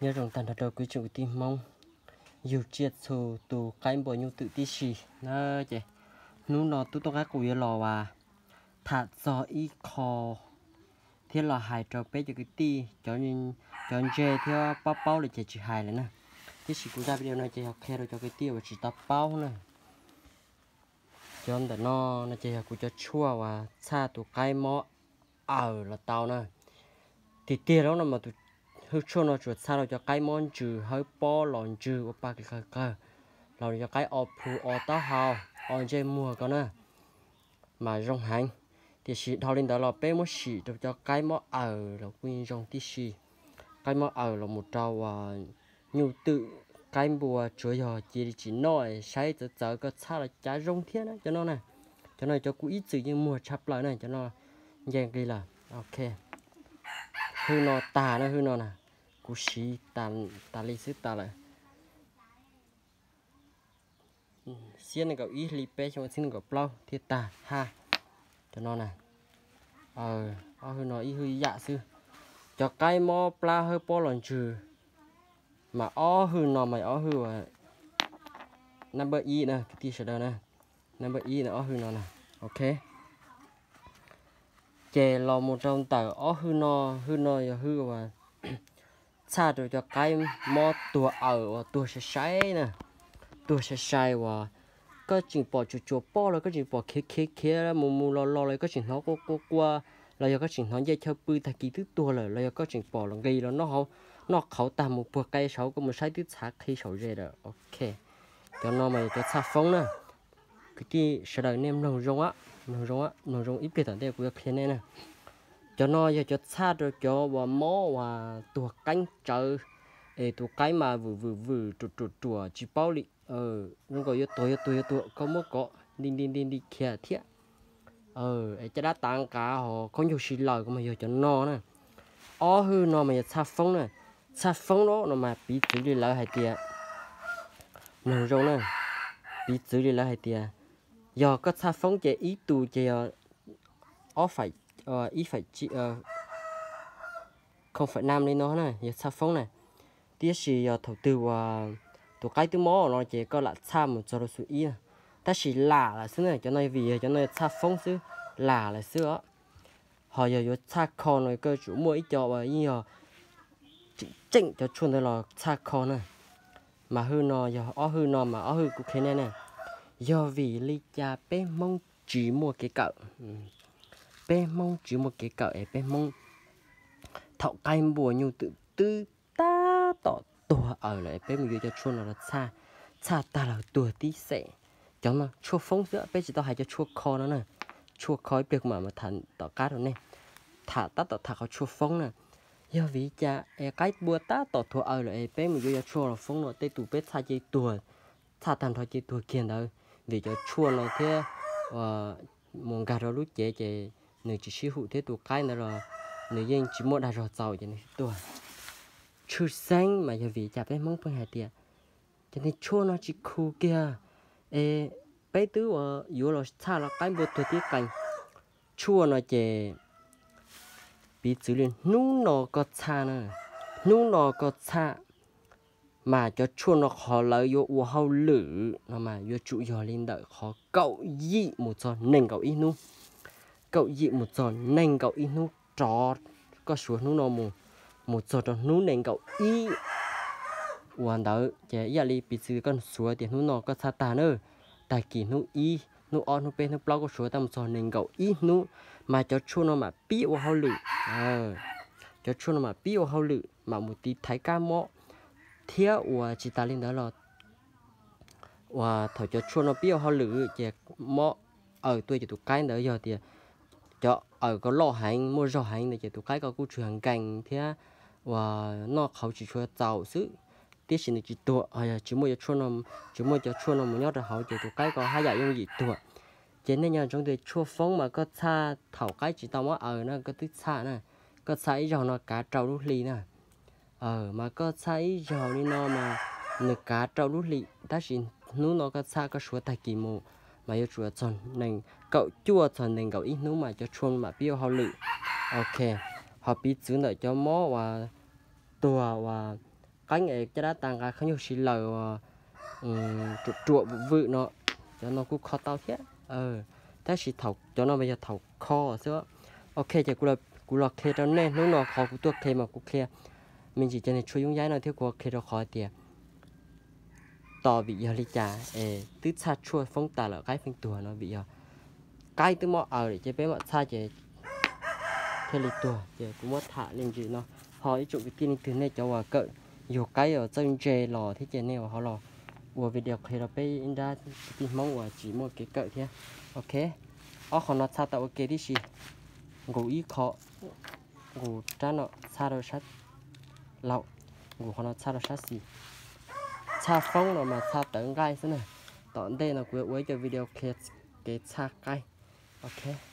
Nyob zoo tag nrho rau kwv tsoom kwv tij Hmoob yug tsiaj txhu tus qaib npua nyuj twm tib si na. Ces hnub no tub Tooj Qaib Qus yuav los as tham txog ib qho thiab los hais rau peb cov kwv tij, cov ntse thiab paub paub lawm ces tsis hais lawm na. Tiam sis kuv zaj video no ces yog qhia rau cov kwv tij uas tsis tau paub na. Cov ntawm no no ces yog kuv cov tshuaj uas txhaj tus qaib mob awm los tau na. Tiag tiag lawm no mas tus hwj tshuaj no tsuas txhaj rau cov qaib mob ntsws hawb pob los ntsws ua pa kis qawg qawg, los cov qaib o plhu o taub hau, o ntsej muag ko na, mas zoo heev. Tiam sis dhau li ntawd los peb muab sim rau cov qaib mob awm los kuj zoo tib si. Qaib mob awm los mus rau uas nyuj twm, qaib npua, tsuav yog cia li tsis noj, saib txawv txawv koj txhaj los cav zoo thiab na cov no na. Cov no cov kuv ib txwm yeej muag tshaj plaws na, cov no nce nqis lawm. Ok, hwj no tag na, hwj no na, kuv siv tas li xwb tas lawm. Xiab nees nkaum ib hli peb xyoo txhiab nees nkaum plaub thiaj tag haj. Cov no na, ob hwj no ib hwj ib yam xwb. Cov qaib mob plab hawb pob los ntsws, mas ob hwj no mas ob hwj number ib na kwv tij sawv daws na, number ib na ob hwj no na. Ok, ces los mus rau ntawm ob hwj no, hwj no yog hwj uas txhaj rau cov qaib mob tuag awm uas tuag sai sai na, tuag sai sai uas koj tseem pom tsuas tsuas poj los koj tseem pom khiav khiav khiav mus mus los los los koj tseem hnov quaj quaj quaj, los yog koj tseem hnov ncej chaw pw tag kis twb tuag lawm, los yog koj tseem pom los nqis los noj qhauv tag mus puag qe saud koj mus saib twb txhav qhi saum ze lawm. Ok, cov no mas yog cov txhaj foob na. Kwv tij sawv daws nej mloog zoo, mloog zoo, mloog zoo ib pliag tom ntej kuv yuav qhia nej na. Cov no yog cov txhaj rau cov uas mob uas tuag qeeb tsawv, es tus qaib mas vwm vwm vwm ruam ruam ruam tsis paub li, zoo nkaus yuav tuag yuav tuag yuav tuag, koj muab kov nti nti nti nti khiav thiab. Es caj dab tav nqav ho khaub ncaug si lawm, koj mas yog cov no na. Ob hwj no mas yog txhaj foob na. Txhaj foob no no mas piv txwv li lawv hais tias, mloog zoo na, piv txwv li lawv hais tias, yog koj txhaj foob ces ib tug ces yog ob faim, ib faim, khoo faim nam li no na yog txhaj foob na. Tiam sis yog thaum twg uas tus qaib twb mob no ces koj lam txhaj mus txog rau xu ib na. Tab sis lam lawm xwb na, cov no vim yog cov no yog txhaj foob xwb, lam lawm xwb os. Ho yog yuav txhaj kho no koj tsum muaj ib co uas yeej yog tseem tseem cov tshuaj ntawd los txhaj kho na. Mas hwj no yog ob hwj no mas ob hwj kuv qhia nej na, yog vim li cas peb Hmoob tsis muaj kev kawm. Peb Hmoob tsis muaj kev kawm es peb Hmoob thaum qaib npua nyuj twm twb tab tom tuag awm lawm es peb mus yuav cov tshuaj no los txhaj, txhaj tag los tuag tib xeem. Cov no tshuaj foob xwb, peb tsis tau hais cov tshuaj kho no na. Tshuaj kho ib pliag kuv mam tham tom qab rau nej. Tham tab tom tham qhov tshuaj foob na. Yog vim li cas es qaib npua tab tom tuag awm lawm es peb mus yuav cov tshuaj los foob no, tej tus peb txhaj ces tuag, txhaj tag nrho ces tuag kiag ntawd, vim cov tshuaj no thiab mus nkag rau lub cev ces nws tsis sib hum thiab tus qaib ntawd los nws yeej tsis muaj dag zog txaus ces nws tuag. Tshwj xeeb mas yog vim li cas peb Hmoob pheej hais tias cov niag tshuaj no tsis khu kiag, es peb twb ua yuav los txhaj los qaib npua tuag tib qees. Tshuaj no ces piv txwv li hnub no koj txhaj na, hnub no koj txhaj, mas cov tshuaj no qhov lawv yuav ua hauj lwm no mas yuav tsum yog li ntawm qhov kaum yim mus txog nees nkaum ib hnub. Kaum yim mus txog nees nkaum ib hnub rov, koj suav hnub no mus, mus txog rau hnub nees nkaum ib uas ntawd ces ib yam li piv txwv koj suav tias hnub no koj txhaj tag na, tag kis hnub ib, hnub ob, hnub peb, hnub plaub koj suav tag mus txog nees nkaum ib hnub, mas cov tshuaj no mam pib ua hauj lwm. Cov tshuaj no mam pib ua hauj lwm mam mus tiv thaiv kab mob, thiab uas tsis tas li ntawd los uas thaum cov tshuaj no pib ua hauj lwm ces mob awm tuaj ces tus qaib ntawd yog tias cov awm ko loj heev muaj zog heev ntawd ces tus qaib ko kuj tsis yog nkees thiab uas noj qhauv tsis tshua txaus xwb, tiam sis nws tsis tuag. Yog tsis muaj cov tshuaj no, tsis muaj cov tshuaj no mus nyob rau hauv ces tus qaib ko haj yam yooj yim tuag. Ces nej nco ntsoov tias tshuaj foob mas koj txhaj thaum qaib tsis tau mob awm na koj twb txhaj na, koj txhaj ib zaug no kav rau lub hli na. Mas koj txhaj ib zaug li no mas nws kav rau lub hli, tab sis hnub no koj txhaj koj suav tag kis mus mas yuav tsum txog nees nkaum cuaj txog nees nkaum ib hnub mas cov tshuaj mam pib ua hauj lwm. Ok, ho piv txwv ntawm cov mob uas tuag uas qeeb es caj dab tas nqa khaub ncaug si laws, ruam ruam vwm vwm no, cov no kuj kho tau thiab. Tab sis thaum cov no mas yog thaum kho xwb. Ok, ces kuv los qhia rau nej hnub no, qhov kuv tuaj qhia mas kuv qhia me ntsis cov niag tshuaj yoob yaib no thiab kuv qhia rau qhov tias tos vim yog li cas es twb txhaj tshuaj foob tas lawm qaib feej tuag no, vim yog qaib twb mob aws lawm ces peb mam txhaj ces thiaj li tuag. Ces kuv muab tham li ntsis no, ho ib tsoom kwv tij leej twg nej cov uas kawm yug qaib uas txawj ntse los thiab ces nej ua ho los ua video qhia rau peb ib nrab kwv tij Hmoob uas tsis muaj kev kawm thiab. Ok, ob qho no txhaj tau ua ke tib si. Nqus ib qho, nqus rab no txhaj rau sab laug, nqus qhov no txhaj rau sab xis. Txhaj foob no mas txhaj tawv nqaij xwb na. Tom ntej no kuv yuav ua ib co video qhia kev txhaj qaib. Ok.